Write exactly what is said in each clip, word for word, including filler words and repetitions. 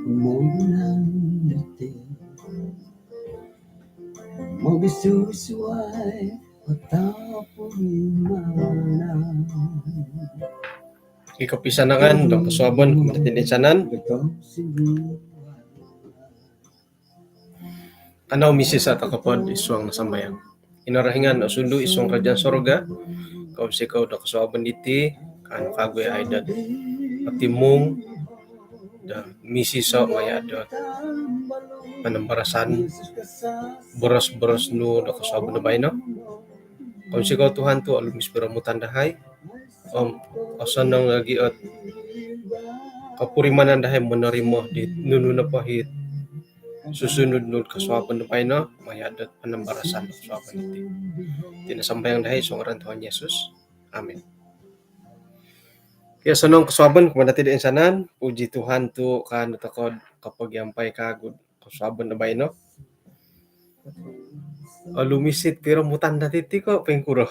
Mogunan dati mogisusuai patapurimanan. I kopisanangan do kosuabon kumaa dati toinsanan. Kanou misisa' toko pod id suang do sambayang. Kinorohingan o sundu id suang karajaan sorga, kounsikou do kosuabon diti, kaanu kagu ai dot otimung do misisa' maya' dot panambarasan boros-boros nu do kosuabon do baino. Kounsikou Tuhan tu' olumis piromutan dahai om osonong nogi' ot kopurimanan dahai monorimo di nunu nopo it susunud nu do kosuabon do baino maya' dot panambarasan do kosuabon diti. Iti no sambayang dahai id suang ngaran Tuhan Yesus. Amin. Okey, osonong kosuabon kumaa dati toinsanan. Puji Tuhan tu' kaanu toko do kopogiampai kagu kosuabon do baino. Olumis it piromutan dati ti ko' poingkuro?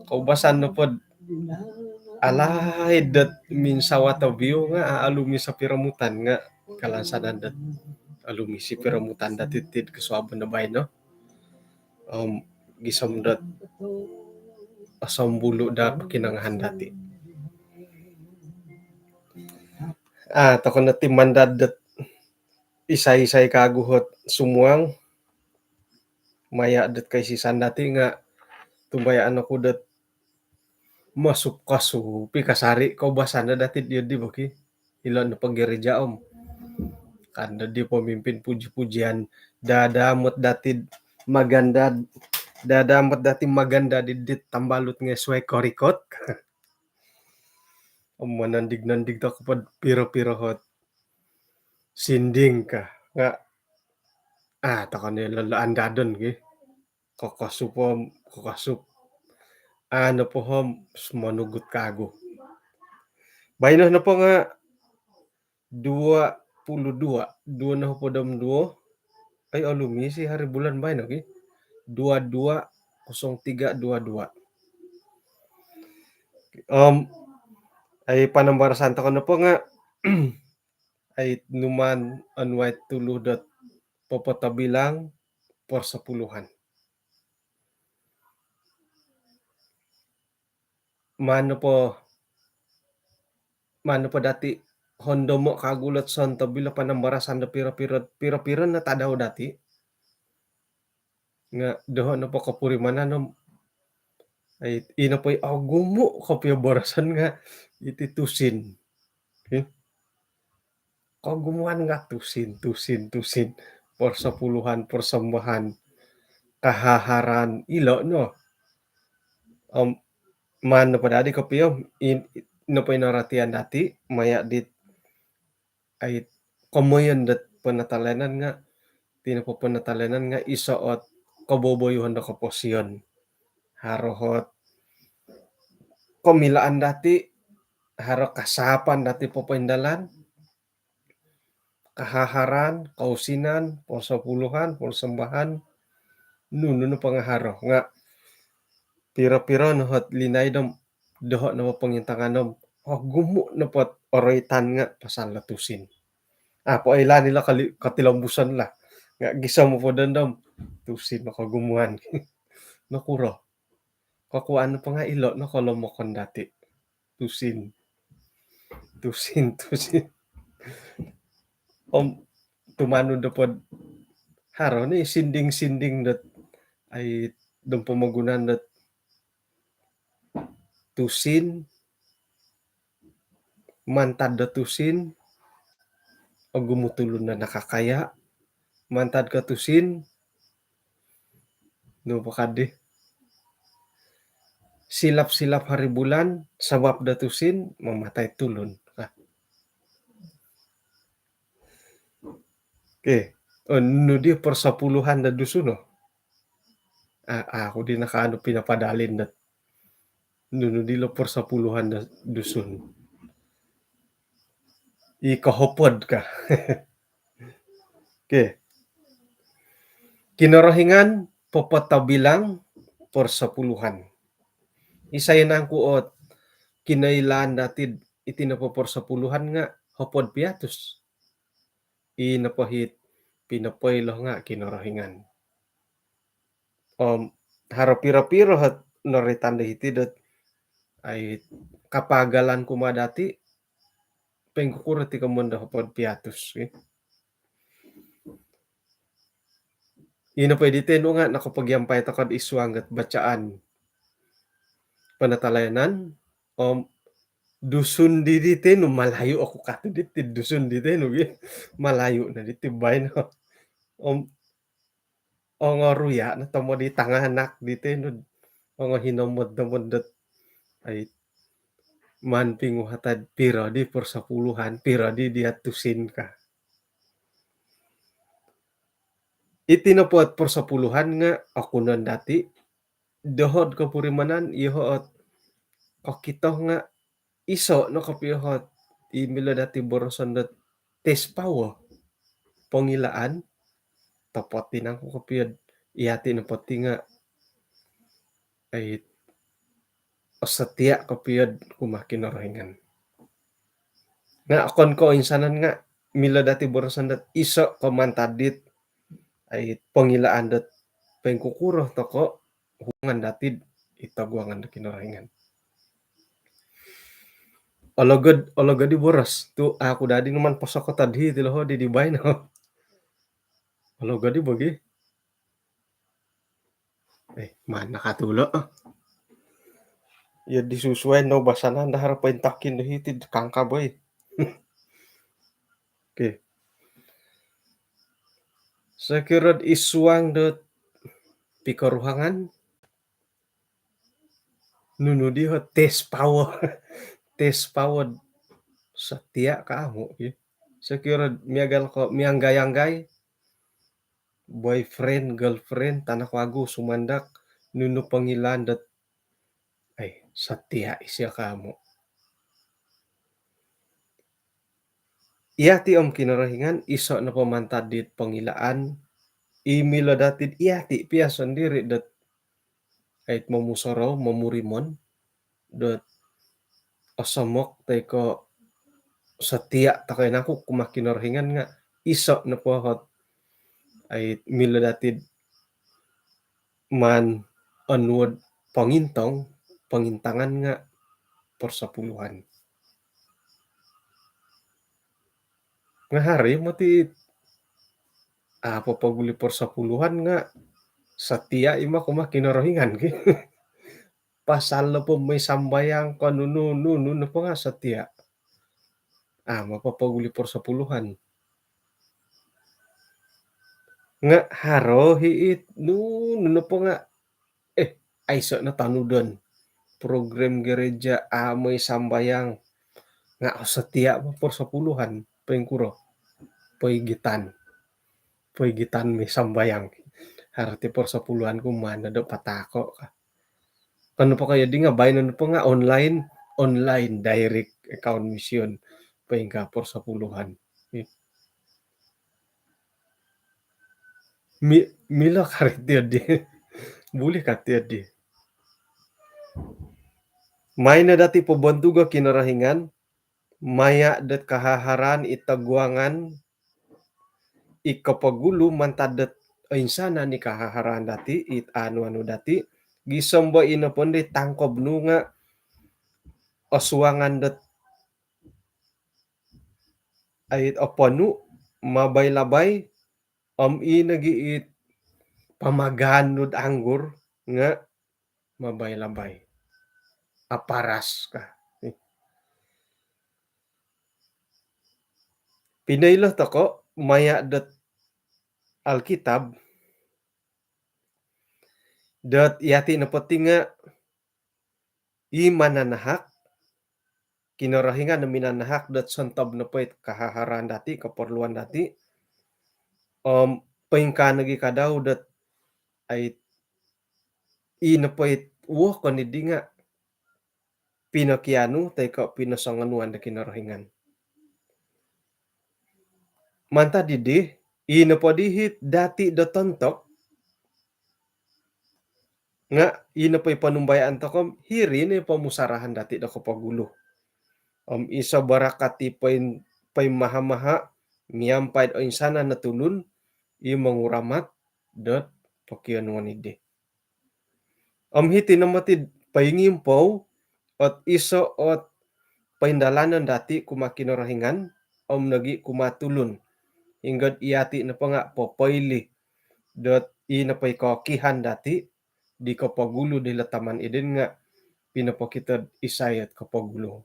Koubasan nopo dot alaid dot minsawat o biu nga' olumis o piromutan nga' kalansanan dot olumis i piromutan dati ti id kosuabon do baino. Om gisom dot osombulu' daa pokinongohon dati. Ah, toko no ti mandad dot isai-isai kagu ot sumuang maya' dot koisisan dati nga' tumbayaan oku dot mosuk-kosuk pi kasari koubasan dati dii bo ki. Ilo nopo gereja om kan dadi pemimpin puji-pujian, dada mot dati maganda, dada mot dati maganda di dit tambalut ngai suai korikot. Om monondig-nondig toko pod piro-piro ot sinding ka nga' ah, toko no ilo andadon ki. Kokosup om kokosup. Ah, nopo om sumonugut kagu. Baino nopo nga' dua puluh dua, duo nohopod om duo. Ai, olumis i hari bulan baino ki. Dua dua kosong tiga dua dua. Om ai panambarasan toko nopo nga' ai numaan onuai tulu dot popotobilang persepuluhan. Maan nopo, maan nopo dati hondomo' kagu lot sontob ilo panambarasan do piro-piro, piro-piro no tadau dati. Nga' doho' nopo kopurimanan om ai, ino po i ogumu' kopio boroson nga' iti tusin. Okey. Kogumuan nga' tusin, tusin, tusin. Persepuluhan, persembahan, kahaharan, ilo no. Om maan nopo dadi kopio, i nopo i noratian dati maya' dit ai komoyon dot penatalayanan nga', iti nopo penatalayanan nga' iso ot koboboyuhon do koposion. Haro ot komilaan dati, haro kasaapan dati popoindalan, kahaharan, kousinan, persepuluhan, persembahan, nunu nopo nga' haro. Nga' piro-piro no ot linaid om doho' nopo pongintangan om ogumu' nopo oroitan nga' pasal do tusin. Ah, poilaan ilo kali kotilombuson lah. Nga' gisom nopo dondo om tusin no kogumuan. Nokuro? Kokuaan nopo nga' ilo no kolomokon dati. Tusin. Tusin, tusin. Om tumanud nopo do haro ni sinding-sinding dot ai dom pomogunan dot tusin, mantad do tusin, ogumu' tulun do nakakaya, mantad ko tusin, nu po kaddi, silap-silap hari bulan, sabap do tusin, mamatai tulun. Ah. Okey. Oh, nunu di persepuluhan do Dusun, oh? Ah, aku di nakaanu pinapadalin dot nunu di lo persepuluhan do Dusun. I kohopod ka. Okey. Kinorohingan popotobilang persepuluhan. Isai nangku ot kinoilaan dati iti nopo persepuluhan nga hopod piatus. I nopo hit pinopoilo nga Kinorohingan. Om haro piro-piro hot noroitan do hiti dot ai kapagalan kumaa dati, poingkukuro ti komoyon do hopod piatus, ki. Ino po di tenu nga nokopogiampai toko id suang dot bacaan penatalayanan, om Dusun di, di tenu, Malayu oku katu di ti Dusun di tenu, gi. Malayu no di ti baino. Om ongoruya no tomod di tanganak di tenu, ongohinomod-nomod dot ai maan pinguhatad piro di persepuluhan, piro di dia tusin ka. Iti nopo persepuluhan nga okunon dati, doho ot kopurimanan, iyoho ot kokito nga iso no kopio hot i milo dati boroson dot test power, pongilaan, topot i nangku kopio, iyati nopo ti nga ai setia kopio kumaa Kinorohingan. Nga okon ko insanan nga milo dati boroson dot iso ko mantad dit ai pongilaan dot poingkukuro toko hubungan dati id toguangan do Kinorohingan. Ologod, ologod di boros tu aku dadi numan posoko tadi ti loho di, di baino. Ologod di bagi. Eh, mana katulo? Ya disusuai no basanan dah harapain takin do hiti kangka boy. Oke. Sekiranya id suang dot pikoruhangan, nunu di ho test power. Test power setia ka amu, ki. Sekiranya miagal ko mianggai-anggai, boyfriend, girlfriend, tanak wagu, sumandak, nunu pongilaan dot ai setia isio ka amu. Iyati om Kinorohingan iso nopo mantad dit pongilaan, i milo dati iyati pia sondiri dot ai momusorou, momurimon dot osomok toi ko setia toko i nangku kumaa Kinorohingan nga iso nopo hot ai milo dati maan onuo do pongintong, pongintangan nga persepuluhan. Nga haro moti a popoguli persepuluhan nga setia i ma kumaa Kinorohingan, ki. Pasal nopo mooi sambayang ko nunu, nunu nopo nga setia. A ma popoguli persepuluhan. Nga haro hi it nunu nopo nga, eh, aiso no tanudon. Program gereja a mooi sambayang nga setia ma persepuluhan, poingkuro? Poigitan. Poigitan mooi sambayang. Haro ti persepuluhan ku mana do patako ka. Kan nopo kaya di nga baino nopo nga online, online direct account mission, poingkaa persepuluhan. Mi-, milo kari ti di. Buli ka ti di. Maai no dati pobontugo Kinorohingan maya dot kahaharaan i toguangan i kopogulu mantad dot oinsanan i kahaharaan dati, it anu-anu dati, gisom bo ino pondo i tangkob nu nga osuangan dot ai it oponu, mabai-labai, om i nogi it pamagaan nu do anggur nga mabai-labai. Aparas ka. Pinoilo toko maya dot Alkitab dot iyati nopo ti nga i mananahak, Kinorohingan no minanahak dot sontob nopo it kahaharaan dati, keperluan dati, om poingkaa nogi kadau dot ai i nopo it wokon di nga pinokianu toi ko pinosongonuan do Kinorohingan. Mantad di di, i nopo di hit dati do tontok nga i nopo i ponumbayaan toko, hiri no i pomusarahan dati do kopogulu. Om iso barakat i poin-, poimaha-maha miampai do insanan o tulun i monguramat dot pokionuon iddi. Om hiti no moti poingimpou ot iso ot poindalanon dati kumaa Kinorohingan om nogi kumaa tulun. Hinggod iyati nopo nga popoili dot i nopo i kokihan dati di kopogulu di hilo Taman Eden nga pinopokito isai ot kopogulu.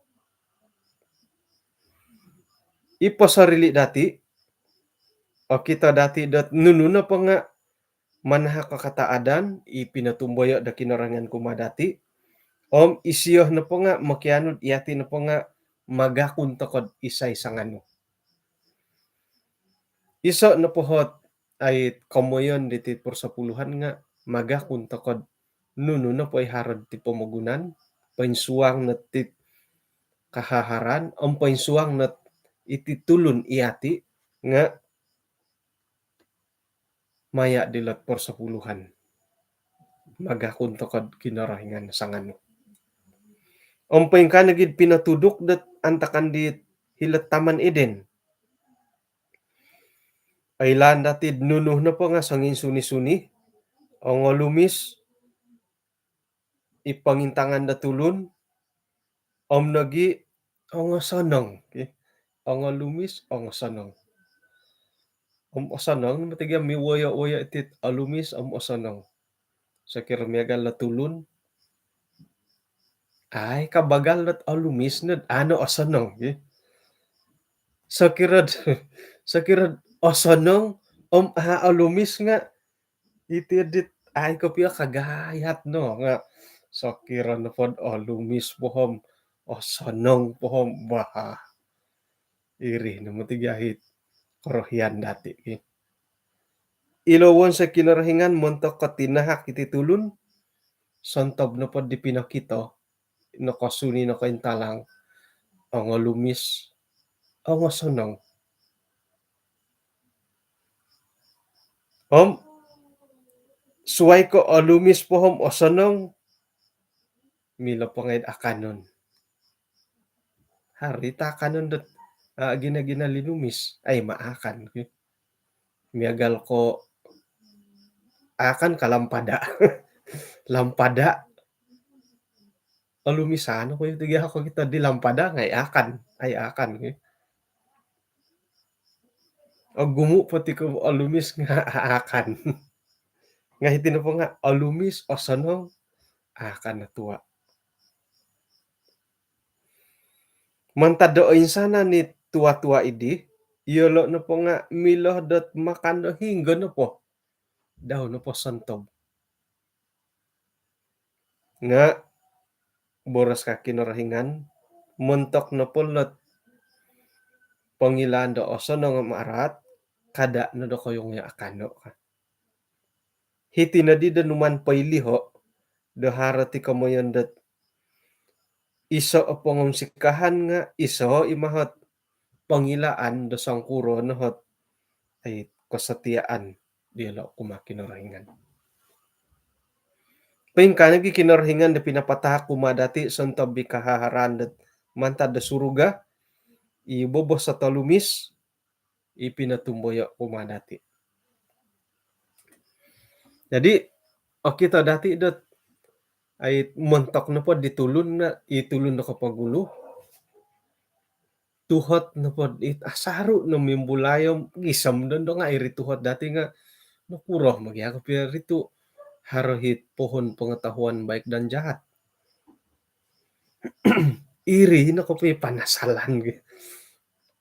I posorili dati, okito dati dot nunu nopo nga manahak o kataadan i pinotumboyo do Kinorohingan kumaa dati, om isio nopo nga mokianu do iyati nopo nga magakun toko do isai sanganu. Iso nopo ot ai komoyon diti persepuluhan nga magakun toko do nunu nopo i haro diti pomogunan, poinsuang no diti kahaharan, om poinsuang no diti tulun iyati nga maya dilo persepuluhan. Magakun toko do Kinorohingan sanganu. Om poingkaa nogi do pinotuduk dot antakan di hilo Taman Eden. Oilaan dati do nunu nopo nga songinsuni-suni, ongolumis i pongintangan do tulun, om nogi ongosonong, ki. Ongolumis, ongosonong. Om osonong, moti gia miwoyo-woyo iti olumis om osonong. Sokiro miagal lo tulun, ai kabagal dot olumis no do a no osonong, ki. Sokiro, sokiro osonong om a olumis nga iti dit ai kopio kagayat no nga sokiro nopo do olumis po om osonong po om bah. Iri no moti gia it korohian dati, ki. Ilo wonso Kinorohingan montok ko tinahak iti tulun, sontob nopo di pinokito, nokosuni, nokointalang, ongolumis, ongosonong. Om suai ko olumis po om osonong, milo po ngai do akanon. Haro it akanon dot, ah, gina-gina linumis, ai maakan, ki. Miagal ko akan ka lampada. Lampada. Olumisan ko iti gia kokito di lampada ngai akan, ai akan, ki. Ogumu po ti ko olumis nga akan. Nga hiti nopo nga olumis, osonong, akan no tua. Mantad do oinsanan i tua-tua idi, iyolo nopo nga milo dot makan do hinggo nopo, dau nopo sontob. Nga boros ka Kinorohingan, montok nopo lot pongilaan do osonong om araat, kada no do koyongoyo akano, ka. Hiti nodi do numan poiliho do haro ti komoyon dot iso o pongonsikahan nga iso i ma ot pongilaan do songkuro no ot ai kesetiaan diolo kumaa Kinorohingan. Poingkaa nogi Kinorohingan do pinapatahak kumaa dati sontob i kahaharaan dot mantad do suruga, i bobos ot olumis, i pinotumboyo kumaa dati. Jadi, okito dati dot ai montok nopo di tulun nga, i tulun do kopogulu, tuhot nopo dit asaru no mimbulai om gisom dondo nga iri tuhot dati nga nokuro ma gia kopio iri tu haro it pohon pengetahuan baik dan jahat. Iri no kopio panasalan gi.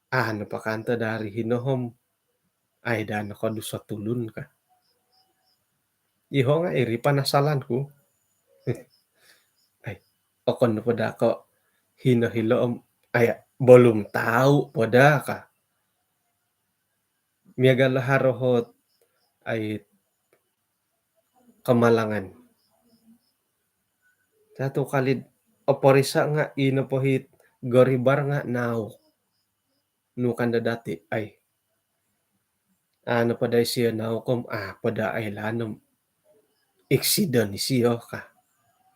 Anu pakanto dari hino om ai daa nokoduso tulun ka. Iho nga iri panasalan ku. Ai, okon po daa ko hino hilo om, ai, belum tahu po daa ka. Miagal haro ot ai kemalangan. Satu kali oporisa nga ino po it goribar nga nauk. Nu kan da dati, ai. Anu po daa isio nauk om, ah, po daa ai lanom. Eksiden isio ka.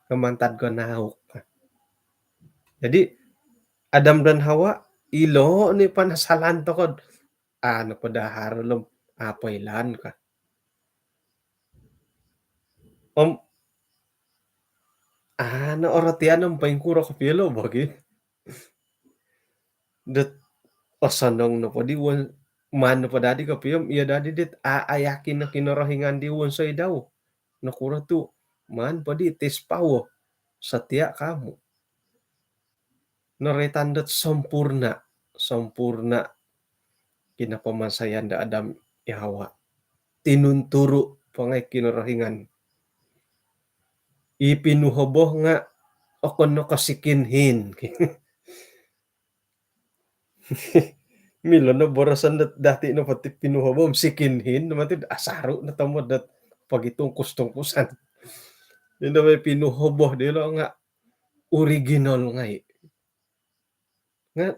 Nga mantad ko nauk ka. Jadi, Adam dan Hawa, ilo ni panasalan toko. Ano padahar lom, apa ilan ka. Om, ano orotian om paingkuro kopio lo bagi. Dot, osonong nopo di won, maan nopo dadi kopio om, iyo dadi dit, a, a yakin no Kinorohingan di wonsoi dau. Nokuro tu, maan po di tis pawo, setia kamu. Noroitan dot sempurna, sempurna kinapamansayan da Adam i Hawa. Tinunturu po ngai Kinorohingan. I pinuhobo nga okon no ko second hand. Milo no boroson dot dati no poti pinuhobo om second hand, mati asaru no tomod dot pagi tungkus-tungkusan. Indo mai pinuhobo dilo nga original ngai. Nga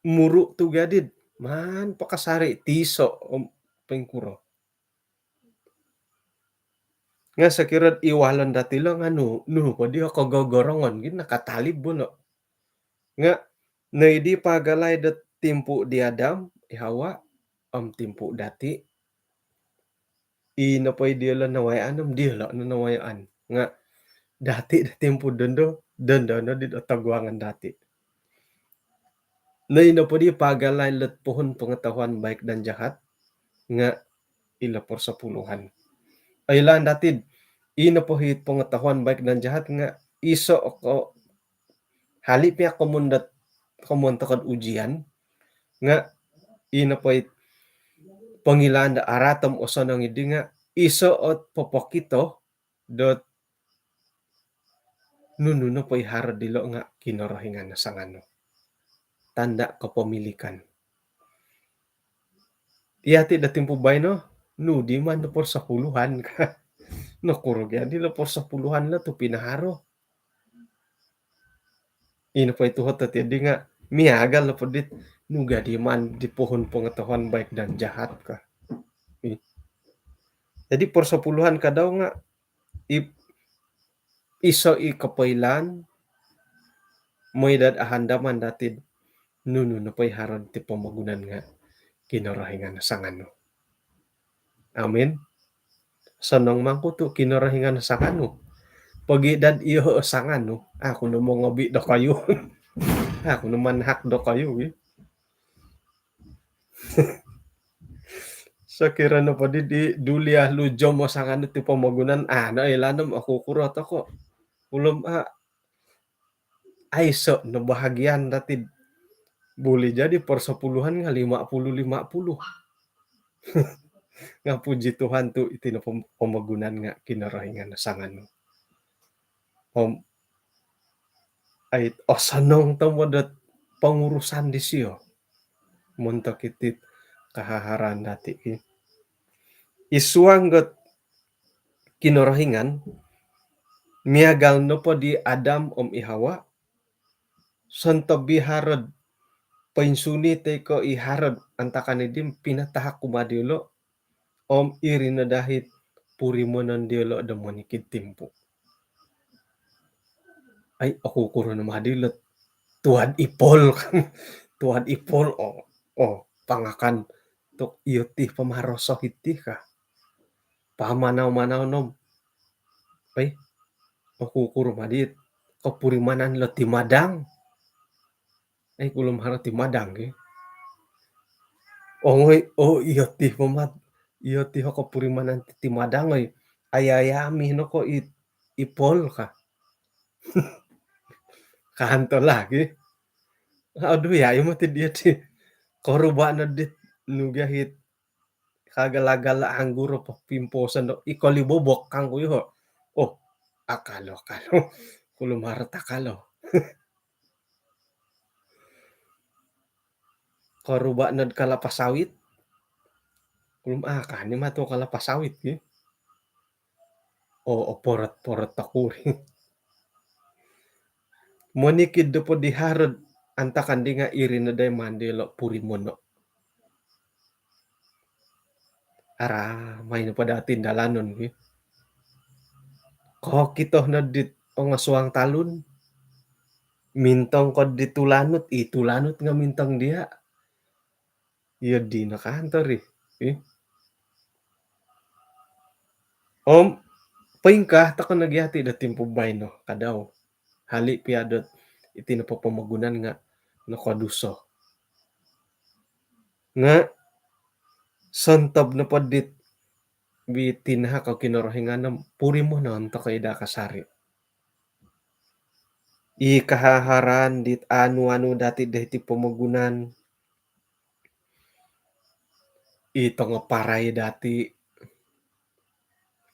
muru tu gadid, maan pakasari tiso om paingkuro. Nga sokiro iwalon dati lo nga nu, nu po di kogogorongon gin nakatalib bono. Nga noidi pagalai dot timpu di Adam, i Hawa, om timpu dati. I nopo i diolo nawayaan om diolo no nawayaan. Nga dati do timpu dondo, dondo no di do toguangan dati. Nah, i nopo di pagalai lot pohon pengetahuan baik dan jahat, nga ilo persepuluhan. Oilaan dati, i nopo i pengetahuan baik dan jahat nga iso ko hali pia komon dot, komon tokod ujian, nga i nopo i pongilaan do araat om osonong idi nga iso ot popokito dot nunu nopo i haro dilo nga Kinorohingan no sanganu. Tanda kepemilikan. Iya ti do timpu baino, nu di maan do persepuluhan ka. Nokuro gia dilo persepuluhan lo tu pinaharo. I nopo i tuhot dati di nga miagal lo po dit nu gia di maan di pohon pengetahuan baik dan jahat ka. Ih. Jadi persepuluhan kadau nga i, iso i kopoilaan, moi dot ahandaman dati nunu nopo i haro ti pomogunan nga Kinorohingan sanganu. Amin. Sonong mangku tu Kinorohingan sanganu. Pogi dot iyo sanganu, aku no mongobi dokoyu. Aku no manahak dokoyu, wi. Sokiro nopo di, di duli ahlu jomo sanganu ti pomogunan, ah, no ilaan om aku kuro toko. Ulom a, aiso no bahagian dati. Boleh jadi persepuluhan nga lima puluh lima puluh. Nga puji Tuhan tu iti no pom-, pomogunan nga Kinorohingan sanganu. Om ai osonong tomod dot pengurusan disio. Montok iti kahaharan dati ki. I suang dot Kinorohingan, miagal nopo di Adam om i Hawa, sontob i haro do poinsuni toi ko i haro do antakan idi pinatahak kumaa diolo, om iri no dahit purimonon diolo do monikid timpu. Ai, aku kuro no madi lo tuad ipol. Tuad ipol, oh, oh, pangakan tu iyo ti pamaroso hiti ka. Pamanau-manau nom. Ai, aku kuro madi kopurimanan lo timadang. Ai, kulom haro timadang ki. Ongoi, oh, iyo ti pamat. Iyo ti ho kopurimanan ti timadang, oi. Ayayami no ko i, ipol ka. Kanto lagi. Aduh, ya, iyo mati dia ti. Koruba no dit nu gia hiti kagala-gala anggur apa pimposan do, i koli bobok kangku yo. Oh, akalo, akalo. Kulom haro takalo. Koruba nod kalapa sawit. Kulom, ah, kani mato kalapa sawit ki. Oh, oh, porot-porot takuri. Monikid do po di haro do antakan di nga iri no dai maan diolo purimono. Aramai no po dati tindalanon ki. Kokito no dit ongosuang talun. Mintong ko di tulanut, i tulanut nga mintong dia. Iyo di no kantor i. Om poingkaa toko nogi ati do timpu baino kadau. Hali pia dot iti nopo pomogunan nga nokoduso. Nga sontob nopo dit bi tinahak o Kinorohingan om purimonon toko i daa kasari. I kahaharan dit anu-anu dati do hiti pomogunan, i tongo parai dati,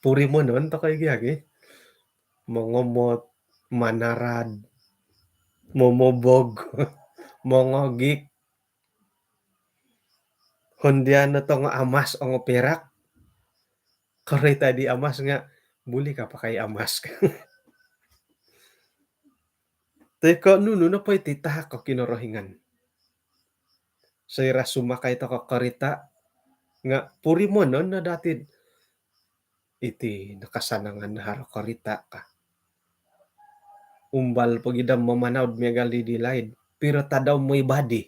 purimonon toko i gia gi. Mongomot, manarad, momobog, mongogik. Hondiano tongo amas ongo perak. Korita di amas nga, buli ka pakai amas. Toi ko nunu nopo iti tahak o Kinorohingan. Soira sumakai toko korita nga purimonon no dati iti nakasanangan haro korita ka. Umbal pogi do mamanau miagal di di laid, piro tadau moi badi.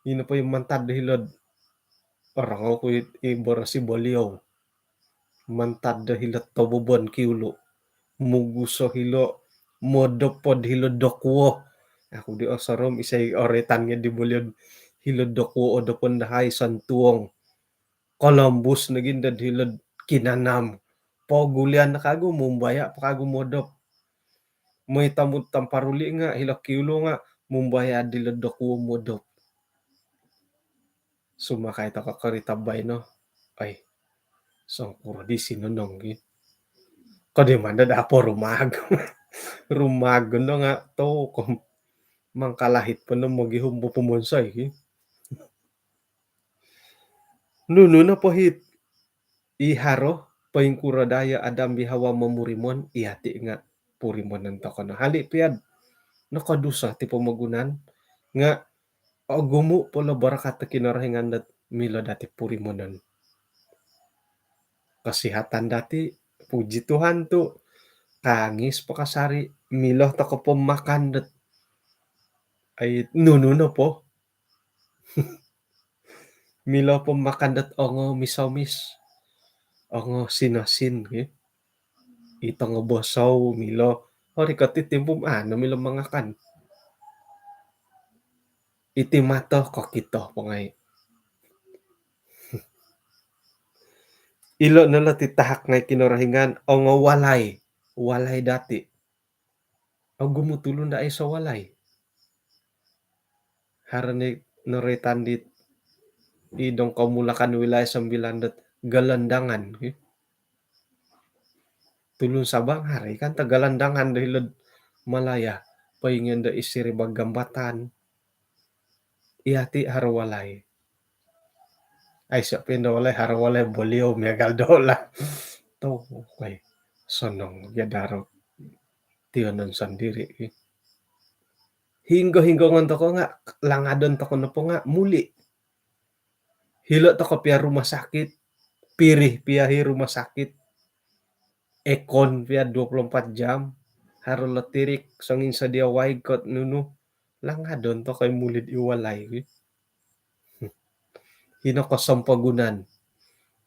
Ino po i mantad do hilo'd orongou ku i boros i boliou. Mantad do hilo'd tobobon kiulu. Muguso hilo, modop pod hilo'd dokuo. Aku di osorou isai oritan nga di boliou hilo'd dokuo odopon dahai santuong. Kolombus nogi ndo hilo'd kinanam. Pogulian kagu mumbaya po kagu modop. Moi tamud tamparuli nga hilo kiulu nga mumbaya dilo dokuo modop. Sumakai toko korita baino. Ai, songkuro di sinonong gi. Kodi manda dapo rumag. Rumag no nga toko mangkalahit po no mogihum po pomonsoi gi. Nunu nopo hiti i haro, poingkuro daa i Adam i Hawa momurimon, iyati nga purimonon toko no. Hali pia'd nokoduso ti pomogunan nga ogumu po lo barakat do Kinorohingan dot milo dati purimonon. Kesihatan dati, puji Tuhan tu, kangis po kasari, milo toko po makan dot ai nunu nopo. Milo po makan dot ongo misomis, ongo sinosin, ki. I tongo bosou milo, ori koti timpu maan no milo mangakan. Iti mato kokito po ngai. Ilo no lo ti tahak ngai Kinorohingan, ongo walai, walai dati. Ogumu tulun daa iso walai. Haro ni noroitan di i dong komulakan wilayah sembilan dot galandangan, ki. Tulun Sabah nga haro i kan ta galandangan do hilo'd Malaya, poingion do isi riba gambatan. Iyati haro walai. Aiso po indo walai, haro walai boliou miagal do lah. Toko i, sonong gia daro tiyonon sondiri. Hinggo-hinggongon toko nga, langadon toko nopo nga muli. Hilo toko pia rumah sakit, piri pia i rumah sakit, aircon pia dua puluh empat jam, haro letirik, songinsodia waig kot nunu, langadon toko i muli'd i walai, ki. Hino ko sompogunan.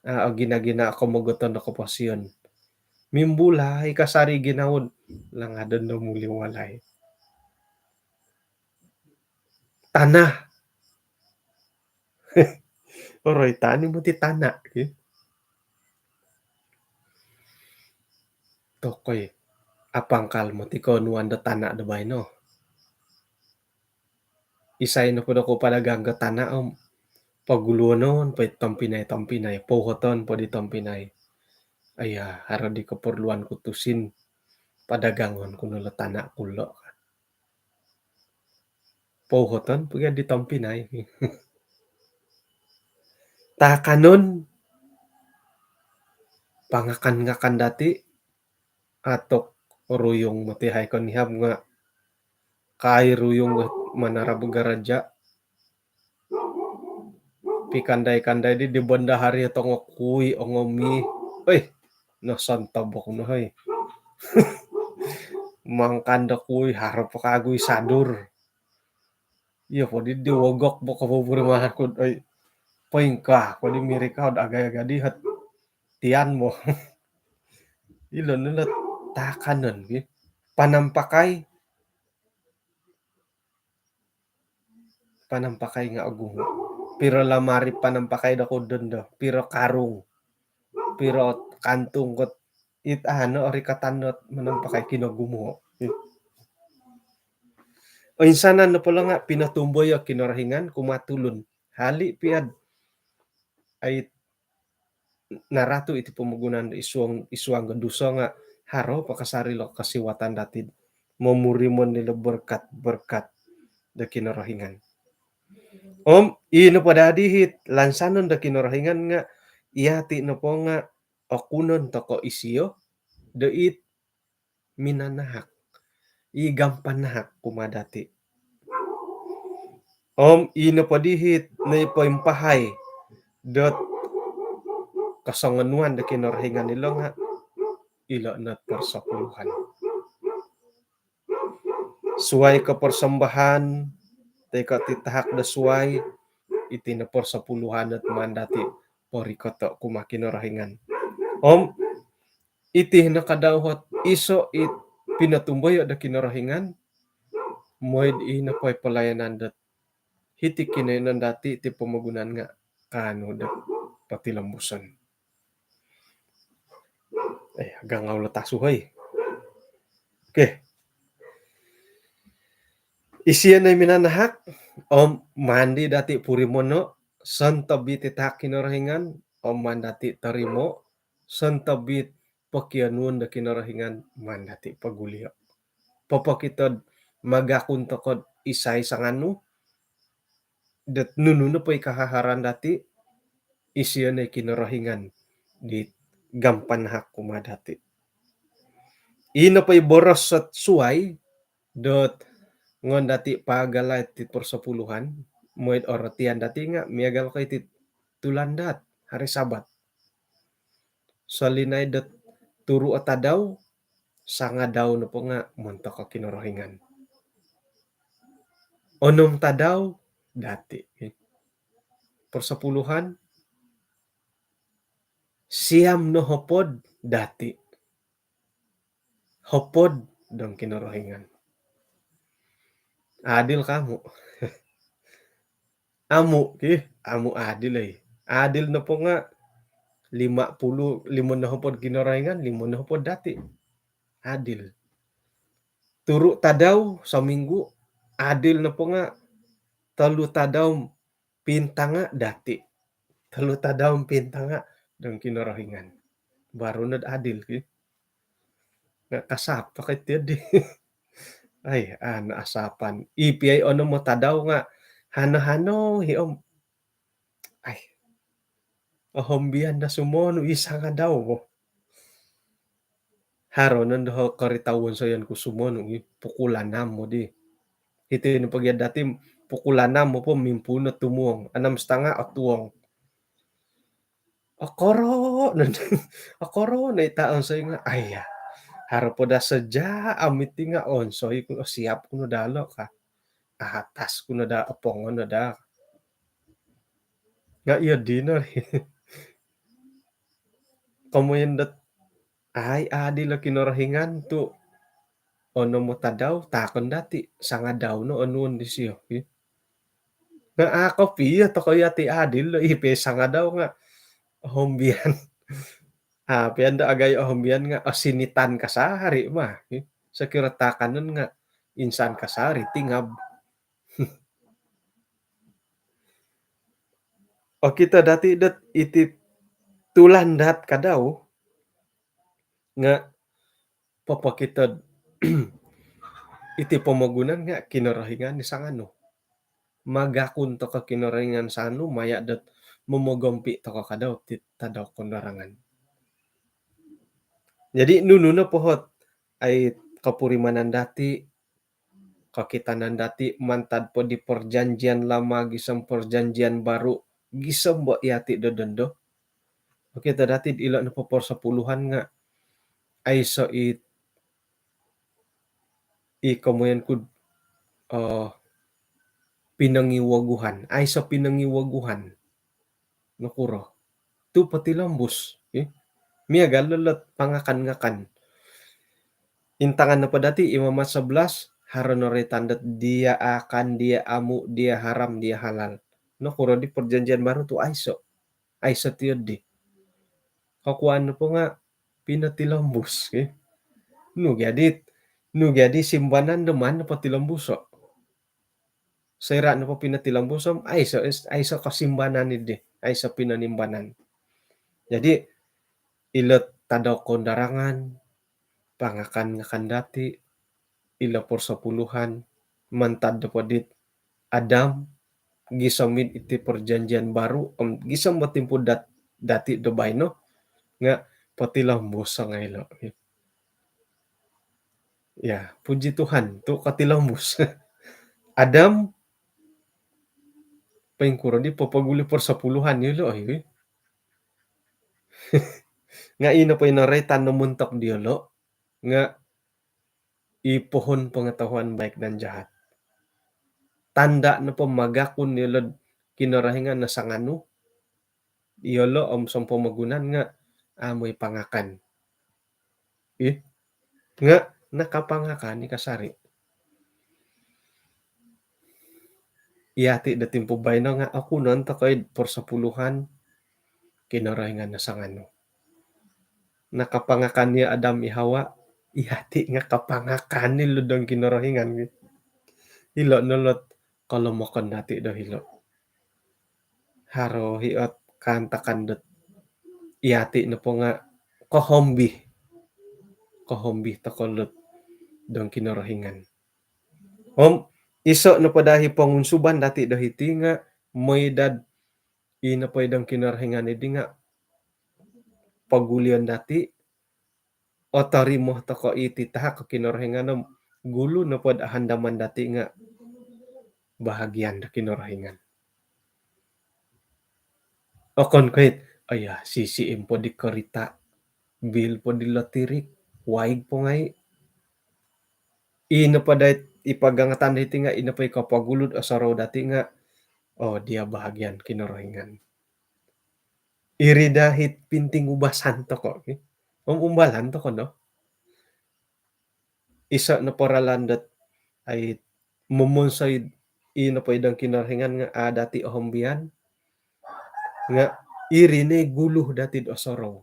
A, ogina-gina ko mogoton do koposion. Mimbulai kasari ginawo'd, langadon do muli walai. Tanah. Oroitan i moti tanah, ki. Toko i, apangkal moti koonuan do tanah do baino. Isai nopo do ko padagang ko tanah om poguluonon po i tompinai-tompinai, pouhoton po di tompinai. Aya, haro di keperluan ku tusin, padagangon ku no lo tanah ku lo. Pouhoton po gia di tompinai. Taakanon, pangakan-ngakan dati, atok ruyung moti hai konihab nga kai ruyung manarab garaja. Pikandai-kandai di, di bendahari tongo kui ongo mi. Oi, no sontob oku no, hoi. Mangkan do kui, haro po kagu i sadur. Iyo po di, di wogok po ko bubur mahakud. Oi, poingkaa ko di mirikau do agai-agai di hot tian mo. Ilo nilo takanon ki. Panampakai. Panampakai nga ogumu. Piro lamari panampakai do kudon do. Piro karung. Piro kantung kot it ano ori katanot manampakai kinogumu. Oinsanan no polo nga pinotumboyo Kinorohingan kumaa tulun. Hali piad ait naratu iti pomogunan isuang, isuang do duso nga haro pakasari lo kasiwatan dati momurimon dilo berkat-berkat do Kinorohingan. Om ino po dadi hit lansanon do Kinorohingan nga iyati nopo nga okunon toko isio do it minanahak, i gampanahak kumaa dati. Om ino po dihit noi poimpahai dot kosongonuan do Kinorohingan ilo nga ilo no persepuluhan. Suai ko persembahan toi ko titahak do suai, iti no persepuluhan dot maan dati porikoto kumaa Kinorohingan. Om iti no kadau hot iso it pinotumboyo do Kinorohingan, moid ino poi pelayanan dot hiti kinoinon dati iti pomogunan nga kaanu dot potilombuson. Eh, gangau lo tasu hoi. Okey. Isio noi minanahak om maan di dati purimono, sontob i titahak Kinorohingan om maan dati torimo, sontob i pokionuon do Kinorohingan maan dati pogulio. Popokito do magakun toko do isai sanganu dot nunu nopo i kahaharan dati, isio noi Kinorohingan di gampanahak kumaa dati. Ino po i boros sot suai dot ngon dati pagalai ti persepuluhan, moid orotian dati nga miagal ko iti tulandaat, hari Sabat. Solinaid dot turu o tadau, sangadau nopo nga montok o Kinorohingan. Onom tadau dati. Persepuluhan, siam no hopod dati. Hopod dong Kinorohingan. Adil kamu. Amu ki, amu adil ai. Adil nopo nga lima puluh, limo no hopod Kinorohingan, limo no hopod dati. Adil. Turu tadau saminggu, adil nopo nga tolu tadau pintanga dati. Tolu tadau pintanga dong Kinorohingan. Baru nod adil ki. Nga kasap pakai tiadi. Ai, ana asapan. Ipi ai onom o tadau nga hano-hano hi om. Ai. Ohombian da sumonu i sangadau bo. Haro nondo ho korita wonsoyon ku sumonu i pukul anam mo di. Hiti no pagi dati pukul anam mo po mimpuun o tumuong. Anam setengah o tuong. Okoro no, okoro no ita onsoi nga, aiya. Haro po da seja amit nga onsoi ku, siap ku no dalo ka. Atas ku no da, opongon no da. Nga iyo dino. Komoyon dot ai adil o Kinorohingan tu onom o tadau takon dati, sangadau no onuon disio. Nga ako pia toko yati adil lo ipe sangadau nga ohombian. Apian do agai ohombian nga osinitan kasari mah. Sokiro takanon nga insan kasari tingab. Okito dati dot iti tulandaat kadau nga popokito iti pomogunan nga Kinorohingan i sanganu. Magakun toko Kinorohingan sanganu maya dot momogompi toko kadau ti tadau kondorangan. Jadi nunu no pohot ai kopurimanan dati, kokitanan dati mantad po di perjanjian lama gisom perjanjian baru gisom bo yati do dondo. Okito dati ilo nopo persepuluhan nga aiso i i komoyon ku, eh, pinongiwoguhan, aiso pinongiwoguhan. Nokuro? Tu potilombus, eh. Miagal lo lot pangakan-ngakan. Intangan nopo dati Imamat sebelas, haro no roitan dot dia akan, dia amu, dia haram, dia halal. Nokuro di perjanjian baru tu aiso. Aiso tiyo di. Kokuan nopo nga pinotilombus, eh. Nu gia di, nu gia di simbanan do maan nopo tilombuso. Soira nopo pinotilombuso, aiso, aiso kosimbanan di, aiso pinonimbanan. Jadi, ilo tadau koundarangan, pangakan-ngakan dati, ilo persepuluhan, mantad nopo dit Adam, gisom id iti perjanjian baru, om gisom bo timpu dat-, dati do baino, nga potilombus ngai lo. Ya, puji Tuhan, tu kotilombus. Adam, poingkuro di popoguli persepuluhan ilo, oi. Nga ino po ino roitan no montok diolo, nga i pohon pengetahuan baik dan jahat. Tanda nopo magakun iyolo Kinorohingan no sanganu, iyolo om sompomogunan nga amu i pangakan. Ih, nga nakapangakan i kasari. Iyati do timpu baino nga oku nontok id persepuluhan Kinorohingan no sanganu. Nakapangakan i Adam i Hawa, iyati nga kapangakan i ludong Kinorohingan. Ilo no lot kolomokon dati do hilo. Haro hi ot kaantakan dot iyati nopo nga kohombi. Kohombi toko lot dong Kinorohingan. Om iso nopo dahi pongunsuban dati do hiti nga moidad i nopo i dong Kinorohingan idi nga pogulion dati, otorimo toko iti tahak Kinorohingan om gulu nopo do ahandaman dati nga bahagian do Kinorohingan. Okon ko it, aya, sisi impo di korita, bil po di lotirik, waig po ngai. I nopo dait i pagangatan diti nga, i nopo i kopogulu do osorou dati nga, oh, dia bahagian Kinorohingan. Iri dahit pinting ubasan toko, ki. Om umbalan toko no. Iso nopo ralan dot ai momonsoi i nopo i dong Kinorohingan nga a dati ohombian, nga iri ni gulu dati do osorou.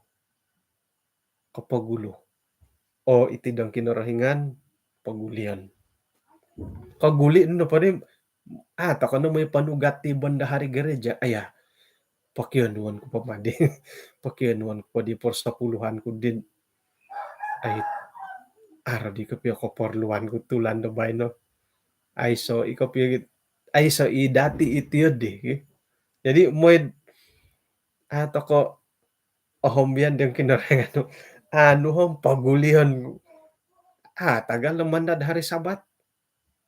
Kopogulu. O iti dong Kinorohingan, pogulion. Koguli nopo di, ah, toko no moi panugat ti bendahari gereja. Aya, pokionuon ku po madi. Pokionuon ku po di persepuluhan ku din. Ai, aro di kopio keperluan ku tulan do baino. Aiso i kopio git-, aiso i dati iti odi. Jadi, moi, ah, toko ohombian dong Kinorohingan. Anu hom pogulion. Ah, tagal no mandad hari Sabat.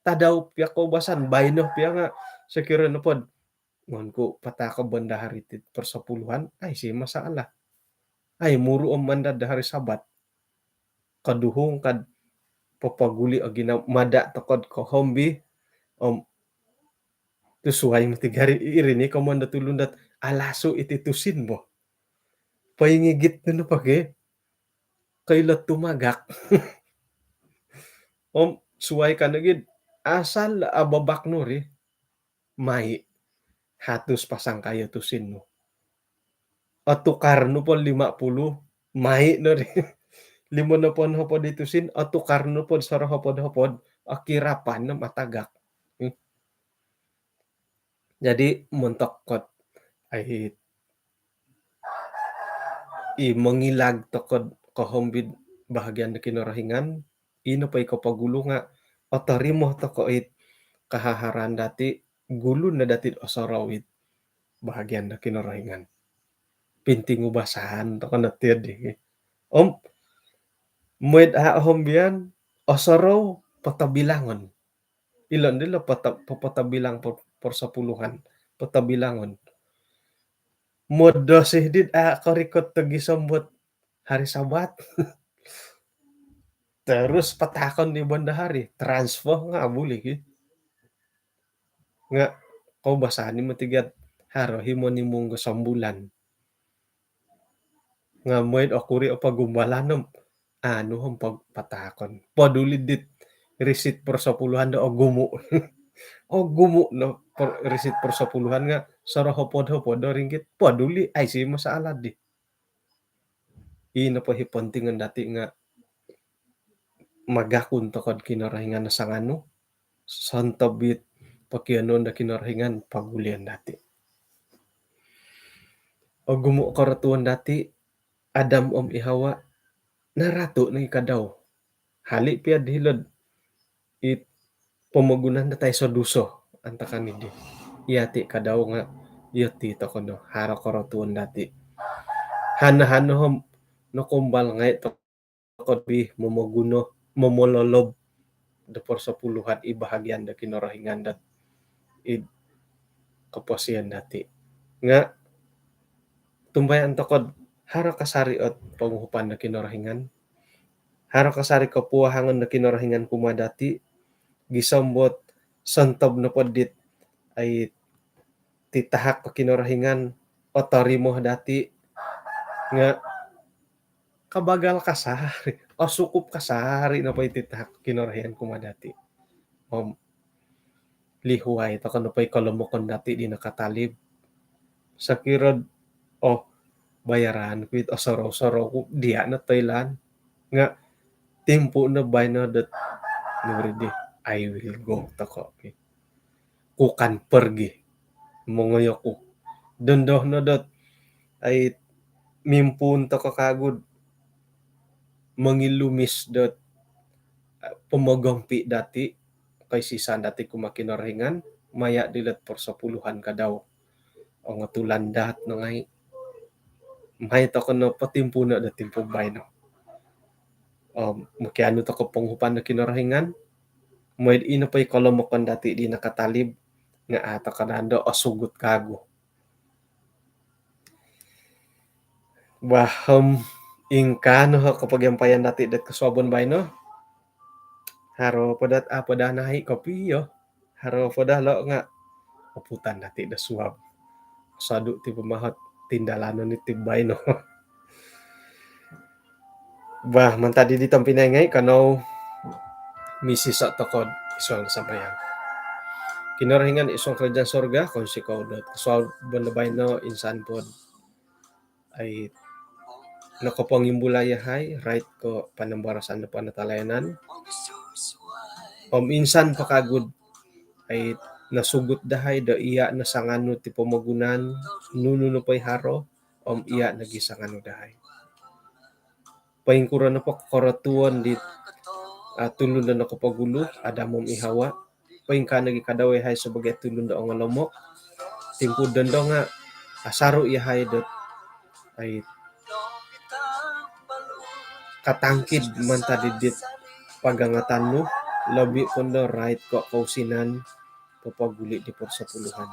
Tadau pia koubasan, baino pia nga sokiro nopo do ngon ku patahako bendahari ti persepuluhan, ai si masalah. Ai muru om mandad do hari Sabat. Koduhung kad popoguli ogi no mada toko do kohombi, om tu suai mati gari iri ni komoyon do tulun dot alasu iti tusin bo. Poingigit tu nopo ki, koilo tumagak. Om suai ka nogi do asal ababak nu ri, mai hatus pasang kayo tusin nu. Otukar nu po lima puluh, mai no ri. Limo nohopod di tusin, otukar nu po sorohopod-hopod, okirapan no matagak. Hmm. Jadi, montok kot, ai, i mongilag toko do kohombi do bahagian do Kinorohingan, i nopo i kopogulu nga otorimo toko it kahaharan dati, gulu no dati do osorou it bahagian do Kinorohingan. Pinting ubasan toko no ti odi. Om, moi do a ohombian, osorou, potobilangon. Ilo ndi lo pota-, popotobilang per-, persepuluhan, potobilangon. Modosi dit a korikot do gisom dot hari Sabat. Terus patahakon di bendahari, transfer nga' buli ki. Nga' koubasanan i moti gia, haro i monimung do sombulan. Nga' mooi do okuri o pogumbalan om anu om pag-, patahakon. Poduli dit risit persepuluhan do ogumu'. Ogumu' no per-, risit persepuluhan nga' sorohopod-hopod do ringgit. Poduli, aiso masalah di. Ino po i pontingon dati nga' magakun toko do Kinorohingan o sanganu, sontob it pokionuon do Kinorohingan pogulion dati. Ogumu' korotuon dati, Adam om i Hawa, naratu' no i kadau. Hali' pia di hilo'd it pomogunan dot aiso duso antakan di. Iyati' kadau nga' iyati' toko no, haro korotuon dati. Hana-hana om nokombal ngai' toko di momoguno, momololob do persepuluhan i bahagian do Kinorohingan dot id koposion dati'. Nga' tumbayaan toko do haro kasari ot ponguhupan do Kinorohingan. Haro kasari kopuahangon do Kinorohingan kumaa dati', gisom dot sontob nopo dit ai titahak do Kinorohingan otorimo dati' nga' kabagal kasari, osukup kasari nopo i titahak do Kinorohingan kumaa dati'. Om lihuai toko nopo i kolomokon dati' di nakatalib. Sokiro, oh, bayaran ku it osorou-sorou ku, diya' no toilaan. Nga' timpu no baino dot nuri di, I will go toko. Ku kan pergi. Mongoi oku. Dondo no dot ai mimpuun toko kagu do mongilumis dot, eh, pomogompi' dati', koisisan dati' kumaa Kinorohingan, maya' dilo'd persepuluhan kadau. Ongotulan daat no ngai'. Mai toko no potimpuuno' do timpu baino. Om mokianu toko ponguhupan do Kinorohingan, mooi do ino po i kolomokon dati' di nakatalib, nga' a' toko nondo osugut kagu. Bah, om ingkaa no kopogiampayan dati' dot kosuabon baino. Haro po dot apo daa nai' kopio. Haro po daa lo' nga' oputan dati' do suab. Sodu' ti pamahot tindalanon iti baino. Bah, mantad di tompinai ngai', kanou misiso' toko id suang sambayang. Kinorohingan id suang kerajaan sorga, kounsikou dot kosuabon do baino insan po dot ai nokopongimbulai yahai, rait ko' panambarasan do panatalayanan. Om insan po kagu dot ai nosugut dahai do iya' no sanganu ti pomogunan, nunu nopo i haro, om iya' nogi sanganu dahai. Poingkuro nopo korotuon dit, ah, tulun do nokopogulu, Adam om i Hawa, poingkaa nogi kadau yahai sabaagi tulun do ongolomok. Timpu dondo nga' asaru' yahai dot ai katangkid mantad id dit pagangatan nu, lobi' po ndo rait ko' kousinan popoguli' di persepuluhan.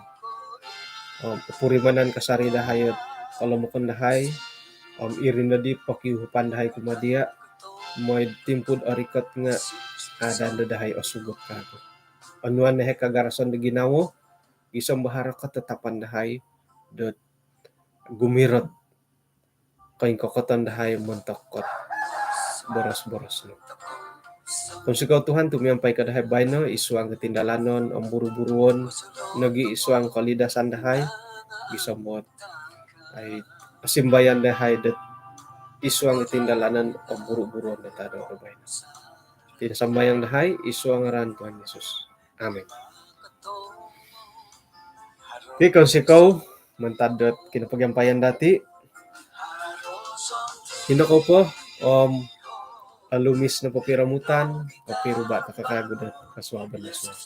Om opurimanan kasari dahai ot kolomokon dahai, om iri nodi pokiuhupan dahai kumaa diya', mooi timpu dot orikot nga' kada' ndo dahai osugut kagu. Onuan dahai kagarasan do ginawo, gisom do haro katatapan dahai dot gumirot koingkokoton dahai montok dot boros-boros nu. Kounsikou Tuhan tu miampai ko dahai baino id suang kotindalanon om buru-buruon, nogi id suang kolidasan dahai, gisom dot ai pasimbayan dahai dot id suang kotindalanon om buru-buruon do tadau do baino. Iti no sambayang dahai id suang ngaran Tuhan Yesus. Amin. Okey, kounsikou mantad dot kinopogiampayan dati'. Ino kou po, om olumis nopo piromutan, kopiruba' toko kagu dot kosuabon do suab.